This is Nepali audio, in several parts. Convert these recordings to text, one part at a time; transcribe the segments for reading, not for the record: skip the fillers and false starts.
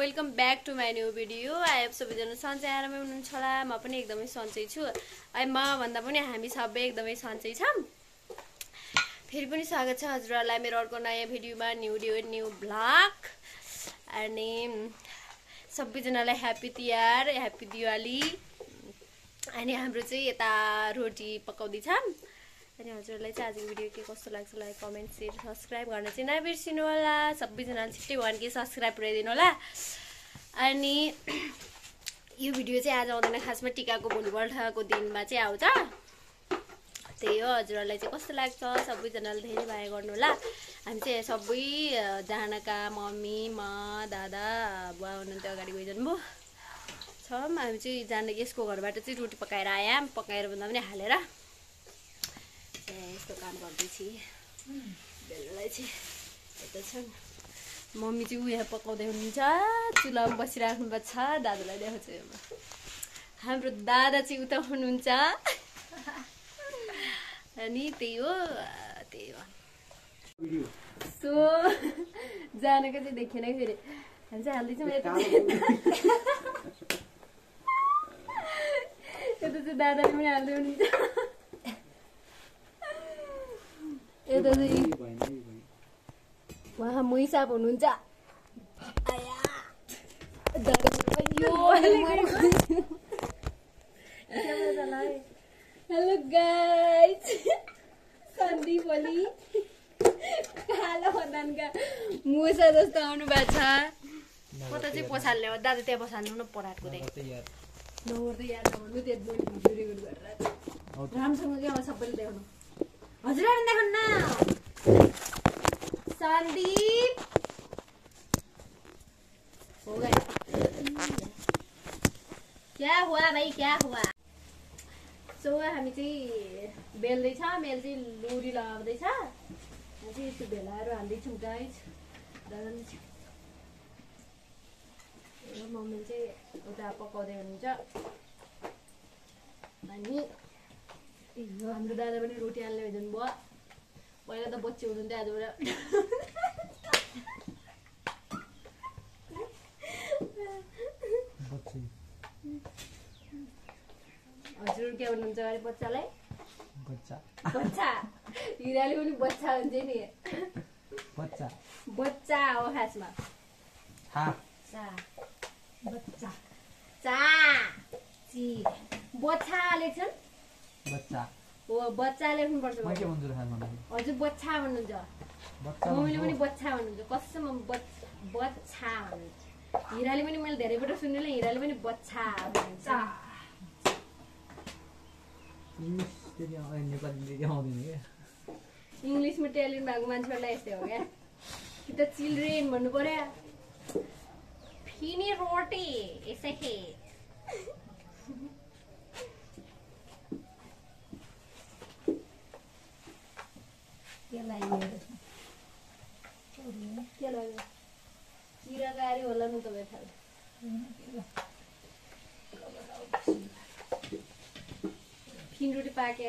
Welcome back to my new video. आई सबैजना सन्चै आरामै हुनुहुन्छ होला। म पनि एकदमै सन्चै छु। म भन्दा पनि हामी सबै एकदमै सन्चै छौँ। फेरि पनि स्वागत छ हजुरहरूलाई मेरो अर्को नयाँ भिडियोमा, न्यू भ्लग। अनि सबैजनालाई ह्याप्पी तिहार, ह्याप्पी दिवाली। अनि हाम्रो चाहिँ यता रोटी पकाउँदैछौँ। अनि हजुरलाई चाहिँ आजको भिडियो के कस्तो लाग्छ लाइक कमेन्ट शेयर सब्सक्राइब गर्न चाहिँ नबिर्सिनु होला। सबैजनाले छिट्टै भन के सब्सक्राइब पुऱ्याइदिनु होला। अनि यो भिडियो चाहिँ आज आउँदैन, खासमा टिकाको भोलिपल्टको दिनमा चाहिँ आउँछ। त्यही हो, हजुरहरूलाई चाहिँ कस्तो लाग्छ सबैजनाले धेरै माया गर्नु होला। हामी चाहिँ सबैजनाका मम्मी म दादा बुवा हुनुहुन्थ्यो, अगाडि गइजानुभयो छौँ। हामी चाहिँ जान यसको घरबाट चाहिँ रोटी पकाएर आयौँ, पकाएर भन्दा पनि हालेर यस्तो काम गर्दैछु। बेलुलाई चाहिँ यता छन् मम्मी चाहिँ यहाँ पकाउँदै हुनुहुन्छ, चुलामा बसिराख्नु भएको छ। दादालाई देखाउँछु यहाँ हाम्रो दादा चाहिँ उता हुनुहुन्छ। अनि त्यही हो सो जानेको चाहिँ देखेन फेरि हामी चाहिँ हाल्दैछौँ। यता चाहिँ दादाले पनि हाल्दै हुनुहुन्छ। यता चाहिँ उहाँ मैसाप हुनुहुन्छ। हेलो गाइस, सन्दीप ओली कालो खदानका मुसा जस्तो आउनु भएको छ। कता चाहिँ पछाल्ने हो दादा, त्यहाँ पछाल्नु न पराटको नगर्दै याद नगर्नु। त्यहाँ राम्रोसँग क्या सबैले देखाउनु। हजुरहरू देखाउनु न। सन्दीप हो गया, क्या हुआ भाइ क्या हुआ। सो हामी चाहिँ बेल्दैछ, मेल चाहिँ लुरी लगाउँदैछ। चाहिँ यस्तो भेलाएर हाल्दैछौँ गाइस। मम्मी चाहिँ उता पकाउँदै हुनुहुन्छ। अनि हाम्रो दादा पनि रोटी हाल्ने भइदिनु भयो। पहिला त बच्चे हुनुहुन्थ्यो, आजबाट हजुर के भन्नुहुन्छ अरे बच्चालाई? बच्चा हिराले पनि बच्चा हुन्छ नि। बच्चा हो खासमा। बच्चा लेख्छन् हो, बच्चा लेख्नुपर्छ। हजुर बच्चा भन्नुहुन्छ, मम्मीले पनि बच्चा भन्नुहुन्छ। कसम बच्चा भन्नुहुन्छ। हिराले पनि मैले धेरैपल्ट सुन्नेले हिराले पनि बच्चा भन्नुहुन्छ। इङ्ग्लिसमा ट्यालेन्ट भएको मान्छेहरूलाई यस्तै हो क्या। कि त चिल्ड्रेन भन्नु पर्यो, फिनी रोटी यसै खे। चिराकारी होला नि तपाईँ थाहा। फिन रोटी पाके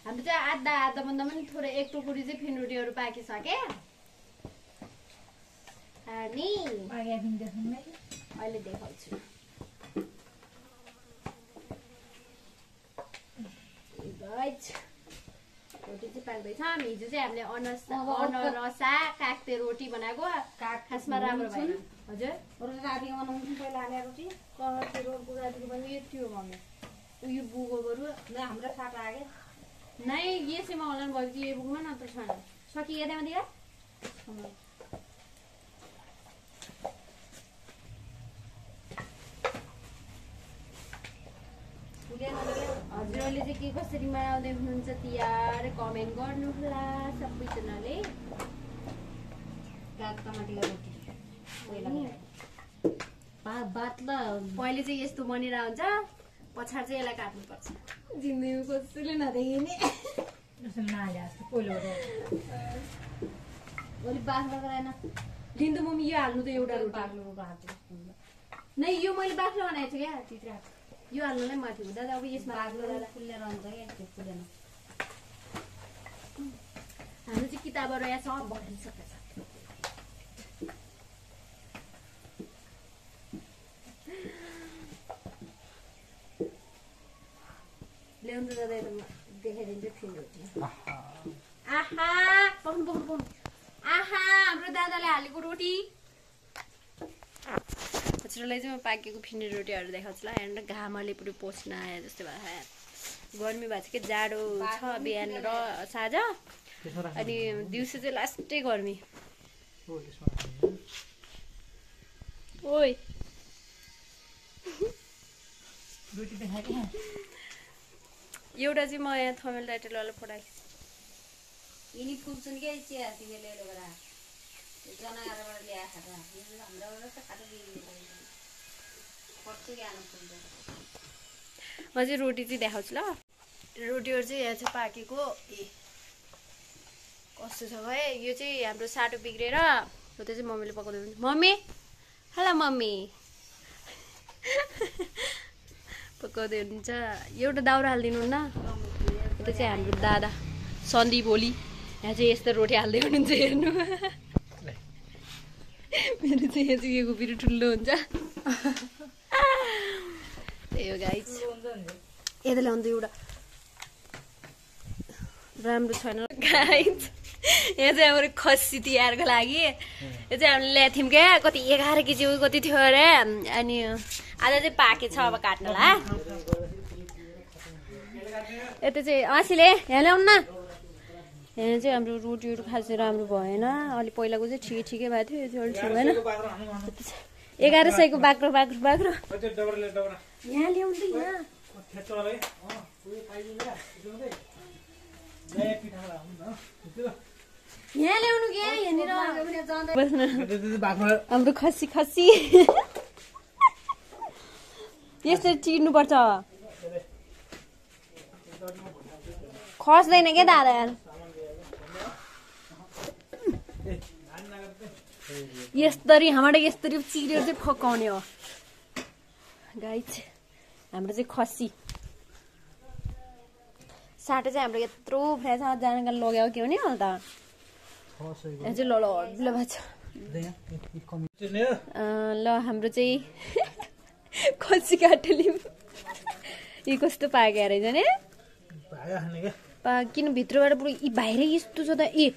हाम्रो चाहिँ आधा भन्दा पनि थोरै एक टोकरी चाहिँ फिन रोटीहरू पाकिसके। अनि अहिले देखाउँछु। रोटी चाहिँ पाक्दैछ। हिजो चाहिँ हामीले अनरसा काक्ते रोटी बनाएको, खासमा राम्रो भएन। हजुर रातिको बनाउँछौँ पहिला हालेर रोटी रोडको रातिको पनि यति हो मम्मी। उयो बुगो बरु हाम्रो साटा आगे नै यसैमा होला नि भयो कि यो बुकमा न त छैन सकिए त्यहाँ दिएर। हजुरहरूले चाहिँ के कसरी मनाउँदै हुनुहुन्छ तिहार कमेन्ट गर्नु होला सबैजनाले। पहिले चाहिँ यस्तो बनेर हुन्छ, पछाडि चाहिँ यसलाई काट्नुपर्छ। जिन्दगी कसैले नदेखिने भोलि बाख्रा गराएन लिँदो मम्मी। यो हाल्नु त एउटा रोटी नै, यो मैले बाख्रा बनाएको छु क्या। तित्र यो हाल्नुलाई माथि हुँदा अब यसमा फुलेर हुन्छ क्या। फुलेन हाम्रो चाहिँ किताबहरू यहाँ सब भरिसकेको छ। ल्याउनु जाँदा देखाइदिन्छु फिनरोटी आहा पक्नु पक्नु पक्नु आहा हाम्रो दादाले हालेको रोटी हजुरलाई चाहिँ म पाकेको फिन्ने रोटीहरू देखाउँछु ल हेर्नु घामले पुरै पोस्न आयो जस्तो भयो गर्मी भएको छ कि जाडो छ बिहान र साँझ अनि दिउँसो चाहिँ लास्टै गर्मी ओइ एउटा चाहिँ म यहाँ थमेल टाइटलवाला पठाएँ यिनी फुल्छन् क्या चिया तिमीले लगेर जनावरबाट ल्याएर म चाहिँ रोटी चाहिँ देखाउँछु ल रोटीहरू चाहिँ यहाँ छ पाकेको कस्तो छ है यो चाहिँ हाम्रो साटो बिग्रेर हो त्यो चाहिँ मम्मीले पकाउँदै हुन्छ मम्मी हेलो मम्मी पकाउँदै हुनुहुन्छ एउटा दाउरा हालिदिनु न त्यो चाहिँ हाम्रो दादा सन्दीप ओली यहाँ चाहिँ यस्तो रोटी हाल्दै हुनुहुन्छ हेर्नु मेरो चाहिँ यहाँ चाहिँ यो फेरि ठुलो हुन्छ त्यही हो गाइस यता ल्याउँदै एउटा राम्रो छैन गाइस यहाँ चाहिँ हाम्रो खसी तिहारको लागि यो चाहिँ हामीले ल्याएको थियौँ क्या कति 11 केजी कति थियो अरे अनि आधा चाहिँ पाकेछ अब काट्नुलाई यता चाहिँ आसीले यहाँ ल्याउनु न यहाँ चाहिँ हाम्रो रोटीहरू खासै राम्रो भएन अलि पहिलाको चाहिँ ठिकै भएको थियो यो चाहिँ अलिक ठिक भएन 1100 को बाक्रो बाक्रो बाक्रो यहाँ ल्याउँदै यहाँ ल्याउनु क्या यहाँनिर हाम्रो खसी खसी यसरी चिर्नुपर्छ खस्दैन क्या दादा यस्तरी हाम्रो यस्तरी चिरेर चाहिँ फकाउने हो गाइस हाम्रो चाहिँ खसी साटो चाहिँ हाम्रो यत्रो फ्रेस जानका लग्यो के हो नि अहिले त यहाँ चाहिँ ल ल हाम्रो चाहिँ खसी काटेली यी कस्तो पाके रहेछ नि किन भित्रबाट पुरो यी बाहिरै यस्तो छ त यी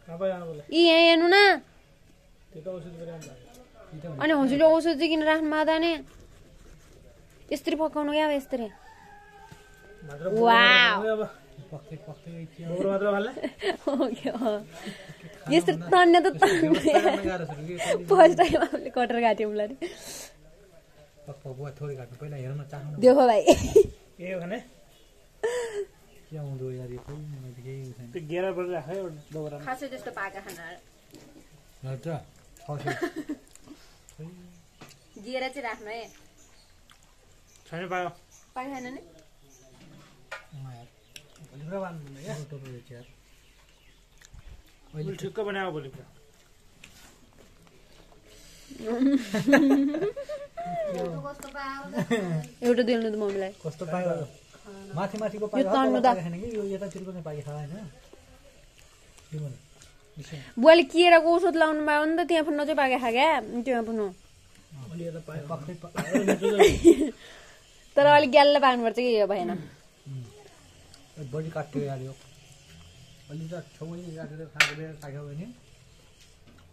यहाँ हेर्नु न अनि हजुरले औषध चाहिँ किन राख्नु मादा नि यसरी पकाउनु क्या अब यसरी यस्तो तन्ने त फर्स्ट टाइम हामीले कटर काट्यौँ उसलाई देखो भाइ खासै त्यस्तो पाका खाना दिएर चाहिँ राख्नु है पाकेन नि ठिक्क बनायो बोले एउटा दिनु त मम्मीलाई कस्तो पायो माथि माथिको यो तन्नु त यो यतातिरको चाहिँ पाके खाएन बुवाले किराको औषध लाउनु भयो नि त त्यहाँ पनि नचाहिँ पाके खा क्या त्यहाँ पनि तर अलिक ग्याल्ल पाक्नुपर्छ कि यो भएन बडी काट्यो यार यो अलि त छौनी राखेर खाएर राख्यो भने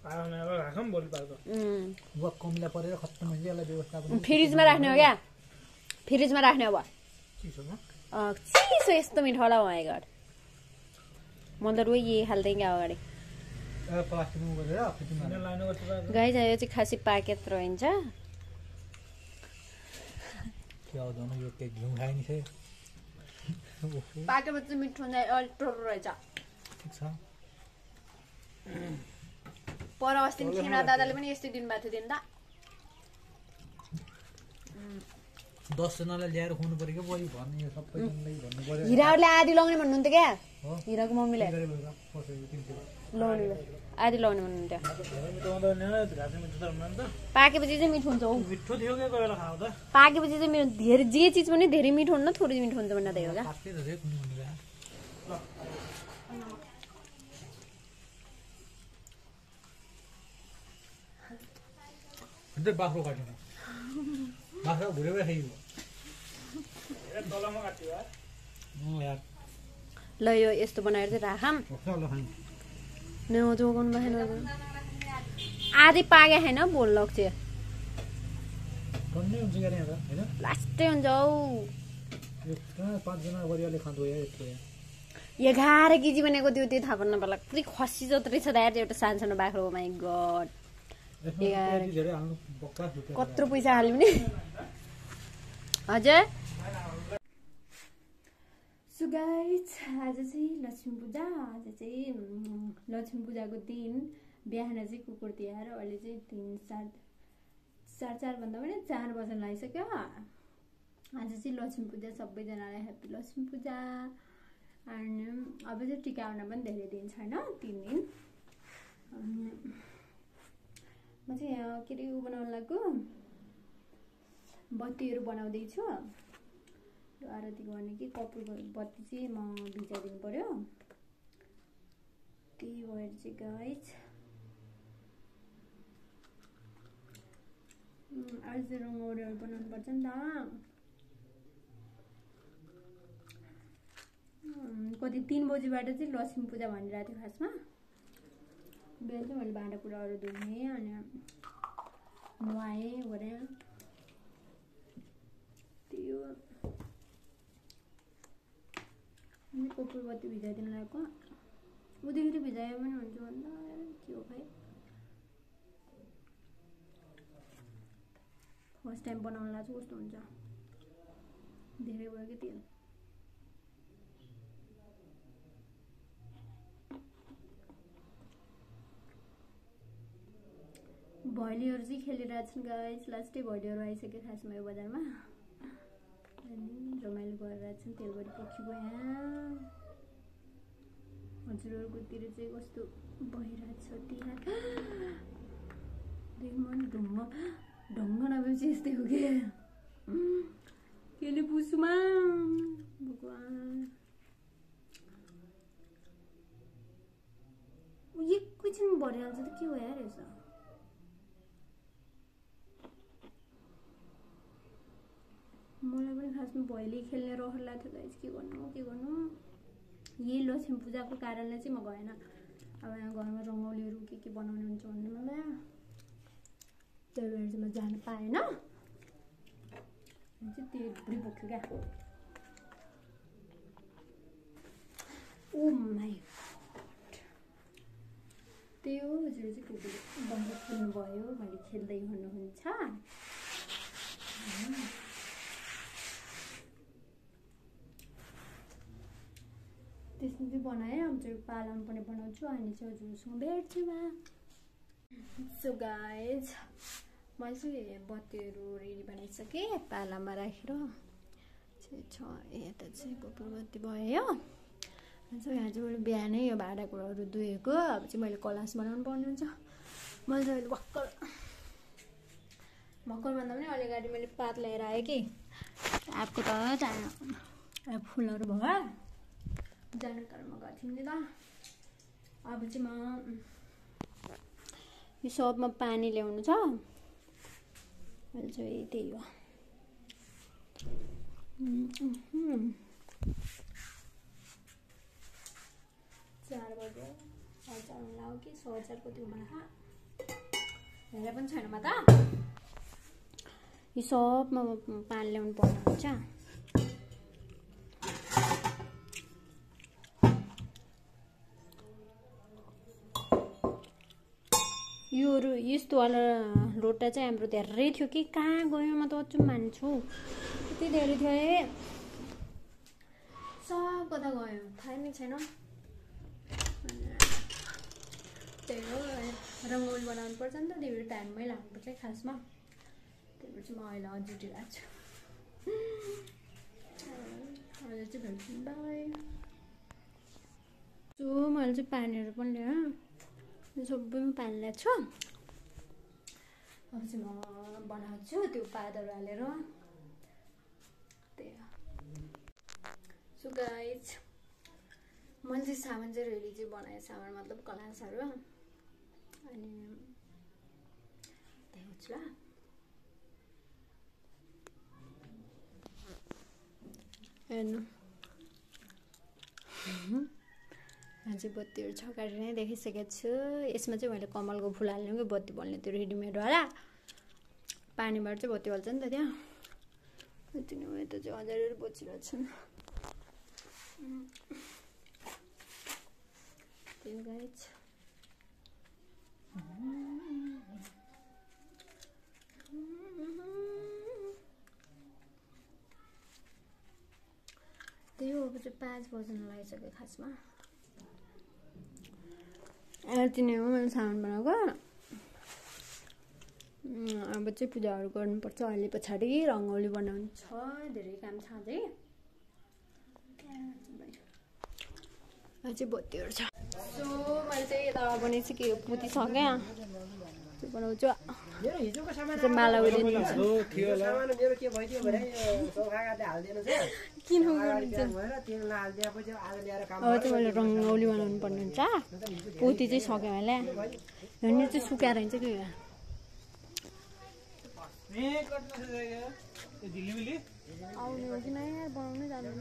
आउने अब राखम बोल पार्को वक कमिला परेर खत्तम हुन्छ यसलाई व्यवस्थापन फ्रिजमा राख्ने हो क्या फ्रिजमा राख्ने हो चिसो यस्तो मिठो होला माय गॉड म त रोइ यही हाल्दै क्या अगाडि प्लास्टिकमा गरेर फिटिङमा लानु गर्छ गाइस यो चाहिँ खासी पाकेत रहन्छ के हो दोनो यो के घिउ खाइ नि छ पाकेपछि मिठो हुन्छ अल्ट्रो रहेछ ठीक छ पर अस्ति खिना दादाले पनि यस्तै दिनुभएको थियो नि त 10 जनालाई ल्याएर खुवाउनु पर्यो के बढी भन्ने यो सबैजनालाई भन्नु पर्यो हिराहरुले आदि लाउने भन्नुहुन्थ्यो क्या हिराको मम्मीले लाउने आदि लाउने भन्नुहुन्थ्यो पाकेपछि चाहिँ मिठो हुन्छ हौ मिठो थियो के कोही बेला खाऊ त पाकेपछि चाहिँ मेरो धेरै जे चीज पनि धेरै मिठो हुन्न थोरै मिठो हुन्छ भन्ने त्यही हो क्या पाक्दै धेरै कुनै भन्नु अन्त बाख्रो काट्नु बाख्रो भुरेबै खाइयो ए तलमा काट्यो यार यार ल यो यस्तो बनाएर चाहिँ राखम न जोगन भएन आधी पागे हैन बोल लक्ष्य कन्ने हुन्छ गरे हैन लास्टै हुन्छ औ यो कहाँ 5 जना गरियाले खाँदो यार यस्तो यार 11 केजी बनेको त्यो थाहा पर्न पर्ला पुरै खसी जत्रै छ यार एउटा सानो बाख्रो ओ माइ गॉड कत्रो पैसा हाल्यौ नि हजुर सो गाइस आज चाहिँ लक्ष्मी पूजा आज चाहिँ लक्ष्मी पूजाको दिन बिहान चाहिँ कुकुर तिहार अहिले चाहिँ 3-4 भन्दा पनि 4 बज्न लागिसक्यो आज चाहिँ लक्ष्मी पूजा सबैजनालाई ह्यापी लक्ष्मी पूजा अनि अब चाहिँ टिका आउन पनि धेरै दिन छैन 3 दिन म चाहिँ यहाँ के रे बनाउन लाग्यो बत्तीहरू बनाउँदैछु यो आरती गर्ने कि कपुर बत्ती चाहिँ म भिजाइदिनु पर्यो त्यही भएर चाहिँ गाइस आज रङ्गौलीहरू बनाउनु पर्छ नि त कति 3 बजीबाट चाहिँ लक्ष्मी पूजा भनिरहेको थियो खासमा बिहान चाहिँ मैले भाँडाकुँडाहरू धुएँ अनि नुहाएँ गरेँ त्यो कपुर बत्ती भिजाइदिनु लागेको उदेखि भिजायो पनि हुन्छ भन्दा के हो खै फर्स्ट टाइम बनाउन लाग्छ कस्तो हुन्छ धेरै भयो कि तेल भैलीहरू चाहिँ खेलिरहेछन् गाइस लास्टै भैलीहरू आइसक्यो खासमा यो बजारमा अनि रमाइलो गरिरहेछन् तेलबरी पक्षीको यहाँ हजुरहरूकोतिर चाहिँ कस्तो भइरहेछ तिहार मन ढङ्ग नभएपछि यस्तै हो कि केले पुसुमा भगवान् एकैछिनमा भरिहाल्छ त के हो यार यसो मलाई पनि खासमा भैली खेल्ने रहर लाग्थ्यो गाइस के गर्नु यही लक्ष्मी पूजाको कारणले चाहिँ म गएन अब यहाँ घरमा रङ्गौलीहरू के बनाउने हुन्छ भन्ने मलाई त्यही भएर चाहिँ म जान पाएन चाहिँ त्यो बुढी बोक्छु क्या ओ माई त्यही हो हजुर चाहिँ कुकुर बन्द खेल्नुभयो मैले खेल्दै हुनुहुन्छ त्यसमा चाहिँ बनाएँ अब चाहिँ पालामा पनि बनाउँछु अनि चाहिँ हजुरसँग भेट्छु सो गाइज मैले चाहिँ बत्तीहरू रेडी बनाइसकेँ पालामा राखेर छ यता चाहिँ कपुर बत्ती भयो सो यहाँ चाहिँ मैले बिहानै यो भाँडाकुँडाहरू धुएको अब चाहिँ मैले कलास बनाउनु पर्ने हुन्छ मैले चाहिँ अहिले भर्खर भन्दा पनि अलि अगाडि मैले पात ल्याएर आएँ कि आँपको त चाहिएन फुलहरू भयो जानकारमा गएको थिएँ नि त अब चाहिँ म यो सबमा पानी ल्याउनु छ अहिले चाहिँ त्यही हो 4 बज्यो 4 लाग्यो कि 6:00 कति उमा हेरे पनि छैन म त यो सबमा पानी ल्याउनु पर्ने हुन्छ यस्तो वाला लोटा चाहिँ हाम्रो धेरै थियो कि कहाँ गयो म त अचम्म मान्छु यति धेरै थियो सब कता गयो थाहै नै छैन त्यही हो रङ्गोली बनाउनु पर्छ नि त त्यही भएर टाइममै लाग्नुपर्छ खासमा त्यही भएर चाहिँ म अहिले जुटिरहेको छु अहिले चाहिँ भेट्छु बाई सो मैले चाहिँ पानीहरू पनि ल्याएँ सबैमा पानी ल्याएको छु अब चाहिँ म बनाउँछु त्यो पातहरू हालेर त्यही हो सो गाइज मैले चाहिँ सामान चाहिँ रेडी चाहिँ बनाएँ सामान मतलब कलासहरू अनि त्यही हुन्छ ल हेर्नु अझै बत्तीहरू छकाएर नै देखिसकेको छु। यसमा चाहिँ मैले कमलको फुल हाल्ने कि बत्ती बल्ने त्यो रेडिमेडवाला पानीबाट चाहिँ बत्ती बल्छ नि त त्यहाँ। यति नै यता चाहिँ हजारहरू बचिरहेको छन्। त्यही हो, अब चाहिँ 5 बज्न लागिसक्यो खासमा। यति नै हो मैले सामान बनाएको। अब चाहिँ पूजाहरू गर्नुपर्छ अहिले पछाडि। रङ्गोली बनाउनु छ, धेरै काम छ अझै। अझै बत्तीहरू छ। सो मैले चाहिँ यता बनाइसकेँ, पुतिसकेँ। त्यो बनाउँछु। माला उडिदिन्छ। किन अब चाहिँ मैले रङ्गौली बनाउनु पर्ने हुन्छ। पोती चाहिँ सक्यो मैले। यो चाहिँ सुकाएर हुन्छ कि आउने हो कि नै बनाउनै जान्दैन।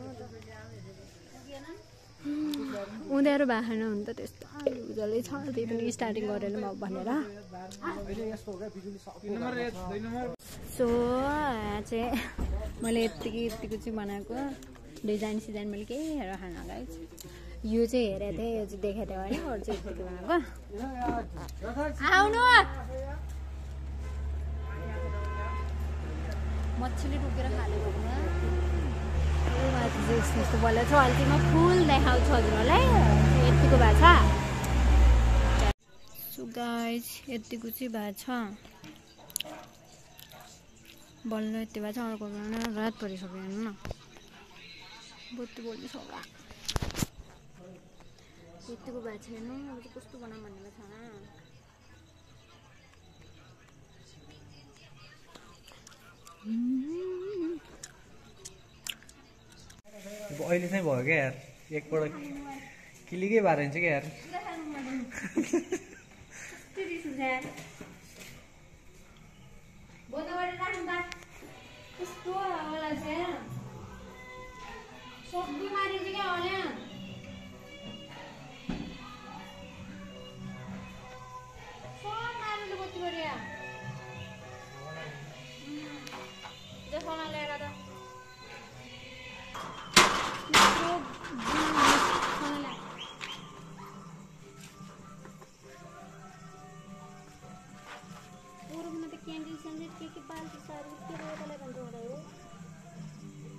उनीहरू भएन हुन त त्यस्तो उजालै छ। त्यही पनि स्टार्टिङ गरेर म भनेर। सो चाहिँ मैले यतिको चाहिँ बनाएको। डिजाइन सिजाइन मैले केही हेरेर खान गाइस। यो चाहिँ हेरेको थिएँ, यो चाहिँ देखाएको थिएँ होइन। अरू चाहिँ यतिको बनाएको। आउनु मच्छीले टोकेर खालेको यस्तो बोलेको छ। अहिले म फुल देखाउँछु हजुरहरूलाई। यतिको भएको छ। सो गाइस यतिको चाहिँ भएको छ। बल्ल यति भएको छ। अर्को रात परिसक्यो हेर्नु न। बत्ती बल्नु सक्ला। यतिको भएको छ हेर्नु। अब चाहिँ कस्तो बनाऊँ भन्ने छ। अहिले चाहिँ भयो क्या यार। एकपल्ट किलिकै भएर हुन्छ क्या यार।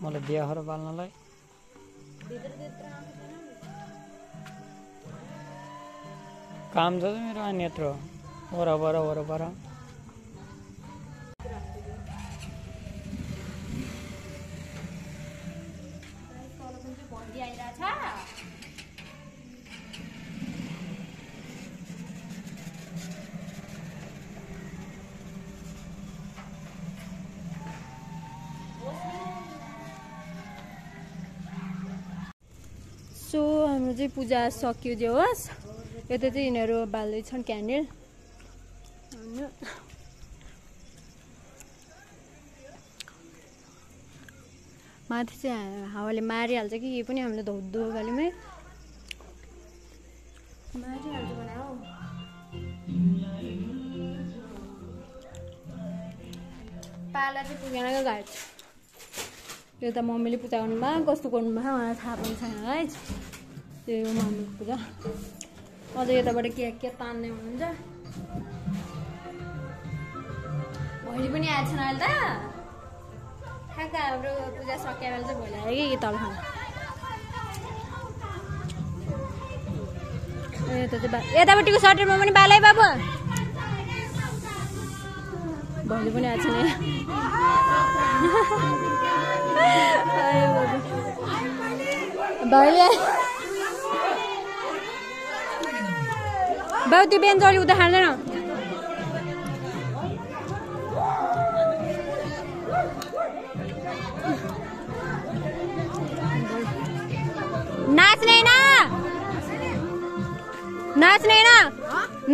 मलाई बिहाहरू बाल्नलाई काम छ मेरो अन्यत्र वरपर सो हाम्रो चाहिँ पूजा सक्यो जे होस्। यता चाहिँ यिनीहरू बाल्दैछन् क्यान्डल। माथि चाहिँ हावाले मारिहाल्छ कि यही पनि हामीले धौधो गालीमै मारिहाल्छ बनाऊ। पाला चाहिँ पुगेन क्या गाइस। यो त मम्मीले पूजा गर्नुमा कस्तो गर्नुभयो मलाई थाहा पनि छैन है। त्यही हो मम्मीको पूजा। अझ यताबाट के तान्ने हुनुहुन्छ। भोलि पनि आएको छैन अहिले त। ठ्याक्क हाम्रो पूजा सकियो भने चाहिँ भोलि आयो कि तल खाना। यतापट्टिको सटरमा पनि बालै बाबु। भोलि पनि आएको छैन। भाइले बाउ त्यो बेन्च अलि उता खाँदैन। नाच्ने न नाच्ने न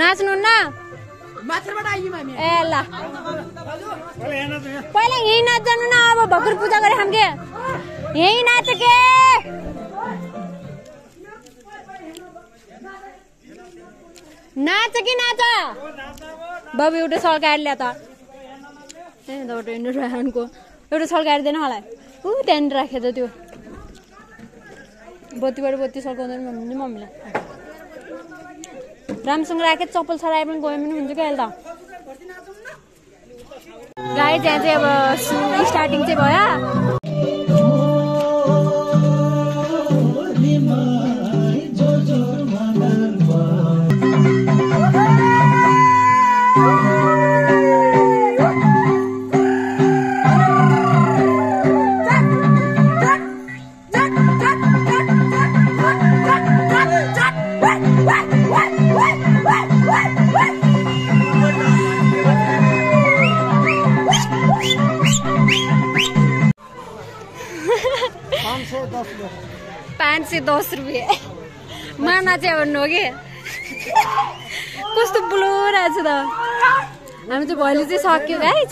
नाच्नु न ए ल पहिला यहीँ नाच जानु न। अब भर्खर पूजा गरे हामी के यहीँ नाच के नाच कि नाच बाबु एउटा सल्काएर ल्या त रानको एउटा सल्काएर दिएन मलाई त्यहाँनिर राखेको छ त्यो बत्तीबाट बत्ती सल्काउँदैन भन्नु मम्मीलाई राम्रोसँग राखेँ चप्पल सराए पनि गयो पनि हुन्छ क्या अहिले त गाई त्यहाँ चाहिँ अब स्टार्टिङ चाहिँ भयो ₹510 माना चाहिँ भन्नु हो कि कस्तो बुलोरहेको छ त हामी चाहिँ भोलि चाहिँ सक्यो भाइ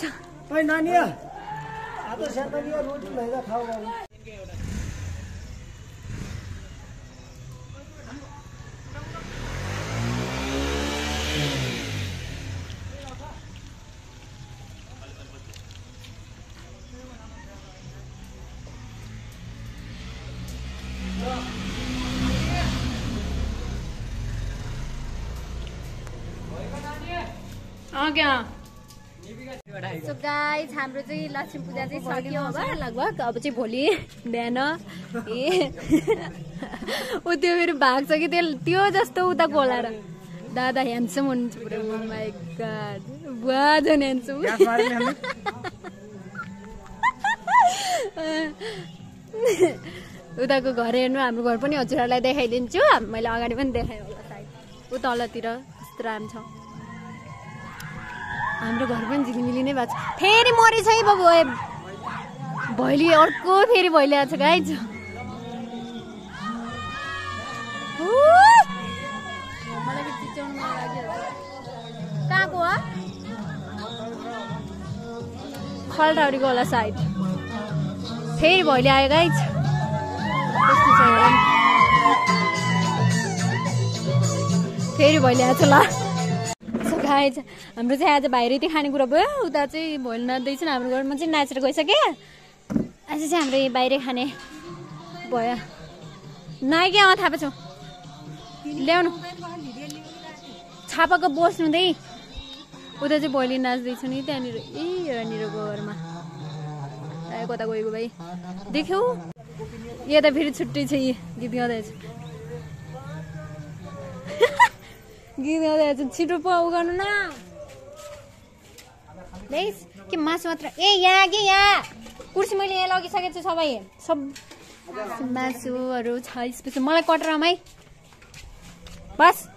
सो गाइस हाम्रो चाहिँ लक्ष्मी पूजा चाहिँ सक्यो अब लगभग अब चाहिँ भोलि बिहान ऊ त्यो फेरि भाग्छ कि त्यो जस्तो उताको होला र दादा ह्यान्डसम हुनुहुन्छ पुरा माइ गॉड बुवा झन् ह्यान्डसम उताको घर हेर्नु हाम्रो घर पनि हजुरहरूलाई देखाइदिन्छु मैले अगाडि पनि देखाएँ होला सायद ऊ तलतिर कस्तो राम्रो छ हाम्रो घर पनि झिलिमिली नै भएको छ फेरि मरेछ है बाबु भैली अर्को फेरि भैली आएको छ गाई मलाई चिच्याउनु मन लाग्यो कहाँको हो खलटाउरीको होला सायद फेरि भैली आयो गाई फेरि भैली आएको छ ल गाई हाम्रो चाहिँ आज भाइरेती खानेकुरा भयो उता चाहिँ भोलि नाच्दैछन् हाम्रो घरमा चाहिँ नाचेर गइसक्यो आज चाहिँ हाम्रो बाहिर खाने भयो नाइ क्या थाहा छु ल्याउनु छापाको बस्नु दे उता चाहिँ भोलि नाच्दैछ नि त्यहाँनिर यहाँनिरको घरमा कता गएको भाइ देख्यौ यता फेरि छुट्टै छ गीत गाउँदैछ गीत गाउँदैछ छिटो पाउ गर्नु न के मासु मात्र यहाँ कि यहाँ कुर्सी मैले यहाँ लगिसकेको छु सब मासुहरू छ स्पेसल मलाई कटरामा है बस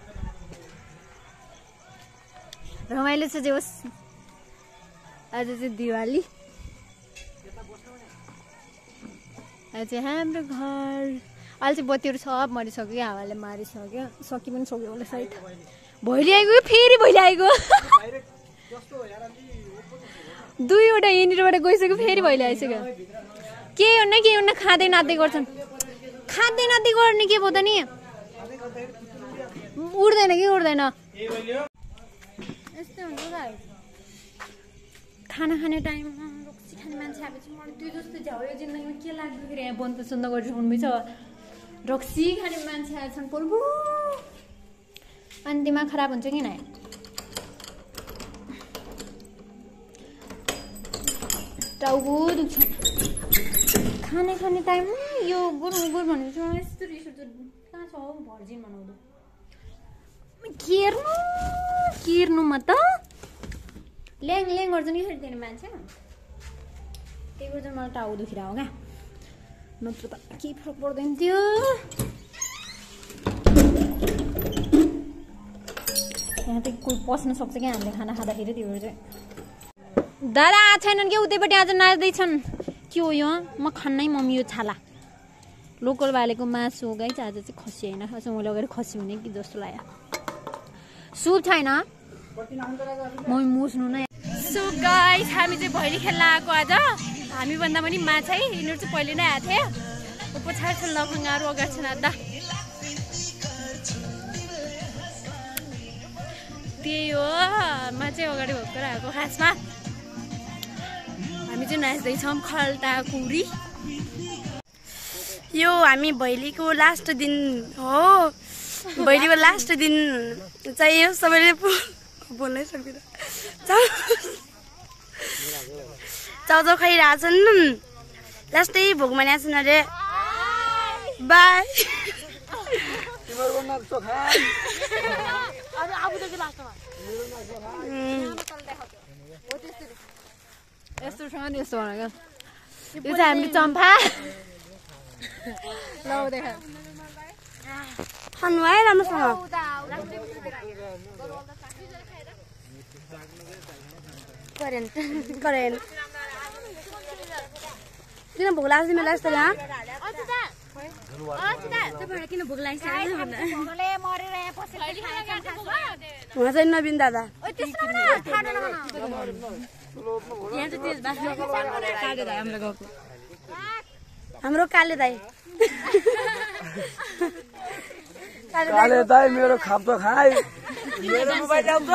रमाइलो छ जे होस् आज चाहिँ दिवाली आज चाहिँ हाम्रो घर अहिले चाहिँ बत्तीहरू सब मरिसक्यो हावाले मारिसक्यो सकि पनि सक्यो होला सायद भैली आइगयो फेरि भैली आइगयो दुईवटा यहाँनिरबाट गइसक्यो फेरि भैली आइसक्यो के हुन्न खाँदै नाच्दै गर्छन् खाँदै नाच्दै गर्ने के भयो त नि उड्दैन कि उड्दैन यस्तै हुन्छ गाई खाना खाने टाइममा रक्सी खाने मान्छे आएपछि मलाई त्यो जस्तो झ्याउयो जिन्दगीमा के लाग्दाखेरि यहाँ बन्द सुन्द गरिरहनु छ रक्सी खाने मान्छे आएछन् पोल्बु अनि दिमाग खराब हुन्छ कि नै टाउको दुख्छ खाने टाइममा यो गुर भनेपछि मलाई यस्तो रिस उठ्छ कहाँ छ हौ भर्जिन बनाउँदो केर्नुमा त ल्याङ गर्छ नि फेरि त्यहाँ मान्छे त्यही भएर चाहिँ मलाई टाउको दुखिरहेको हो क्या नत्र त केही फरक पर्दैन थियो यहाँ त कोही पस्न सक्छ क्या हामीले खाना खाँदाखेरि त्यो चाहिँ दादा आएको छैनन् कि उतैपट्टि आज नाच्दैछन् के हो यो म खान्नै मम्मी यो छाला लोकल भालेको मासु हो गाई आज चाहिँ खसी होइन खास मैले अगाडि खसी हुने कि जस्तो लाग्यो सुप छैन मम्मी मुस्नु नै सो गाइस हामी चाहिँ भैली खेल्न आएको आज हामी भन्दा पनि माछा है यिनीहरू चाहिँ पहिले नै आएको थियो पछाडि छ लखङ्गाहरू अगाडि छ नाच्दा त्यही हो मा चाहिँ अगाडि भर्खर आएको खासमा हामी चाहिँ नाच्दैछौँ खल्टा कुरी यो हामी भैलीको लास्ट दिन हो भैलीको लास्ट दिन चाहिँ यो सबैले बोल्नै सक्दिनँ चाउचाउ खाइरहेछन् लास्टै भोगमा नाच्छन् अरे बाई यस्तो छ नि यस्तो भनेको यो चाहिँ हामी चम्पा ल देखा खानु है राम्रोसँग करेन्ट किन भोक लाग्छ तिमीलाई यस्तो यहाँ किन भोक लाग्छ हुन चाहिँ नवीन दादा हाम्रो काले दाई काले दाई मेरो खाप त खाइ मेरो मोबाइल आउँछ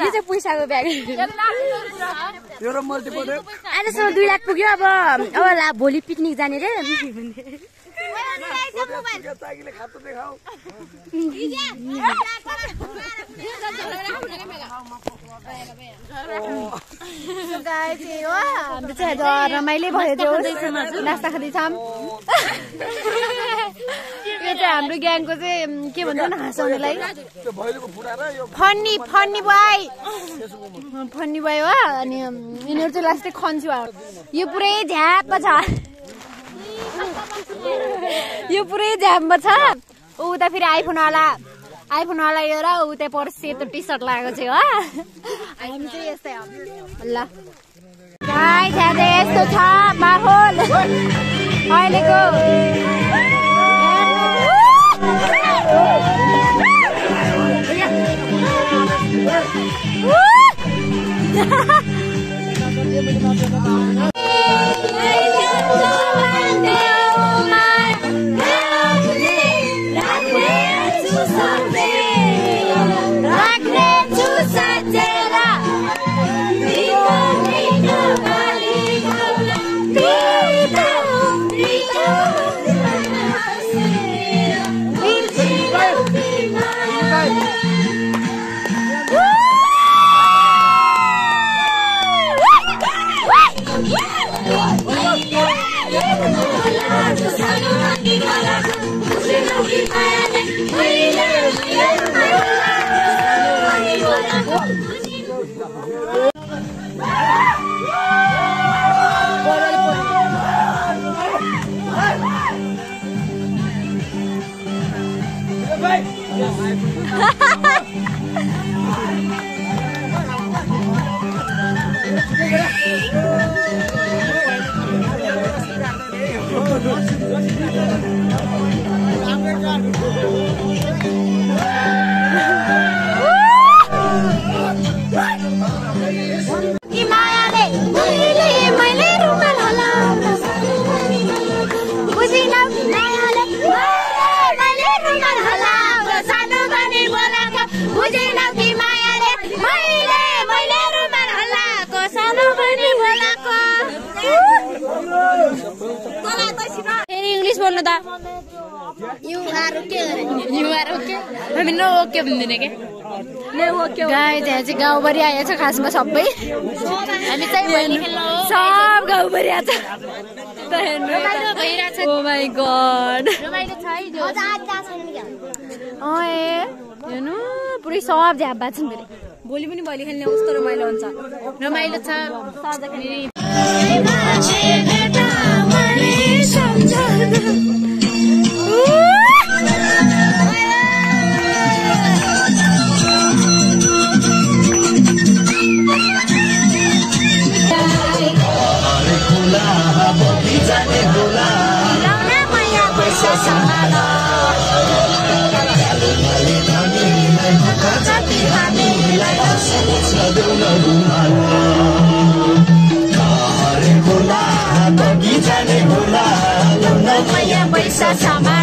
मेरो पैसाको ब्याग अहिलेसम्म 2 लाख पुग्यो अब ला भोलि पिकनिक जाने रे हाम्रो चाहिँ रमाइलो भयो नास्ता खाँदैछौँ यो चाहिँ हाम्रो ग्याङको चाहिँ के भन्छ न हाँसाउनेलाई फन्नी बोय हो अनि यिनीहरू चाहिँ लास्टै खन्छु यो पुरै झ्याप छ यो पुरै झ्याम्ब छ उता फेरि आइफोनवाला यो र उता पर सेतो टी सर्ट लगाएको चाहिँ हो हामी चाहिँ यस्तै हो ल यस्तो छ माहौल अहिलेको इंग्लिश बोल्नु त यु आर ओके हामी नो ओके भन्दैन के गाई त्यहाँ चाहिँ गाउँभरि आएछ खासमा सबै हामी चाहिँ सब गाउँभरि आएछ ओ माई गॉड हेर्नु पुरै सब झ्याप भएको छ भोलि पनि भोलि खेल्ने कस्तो रमाइलो हुन्छ रमाइलो छ वर्ष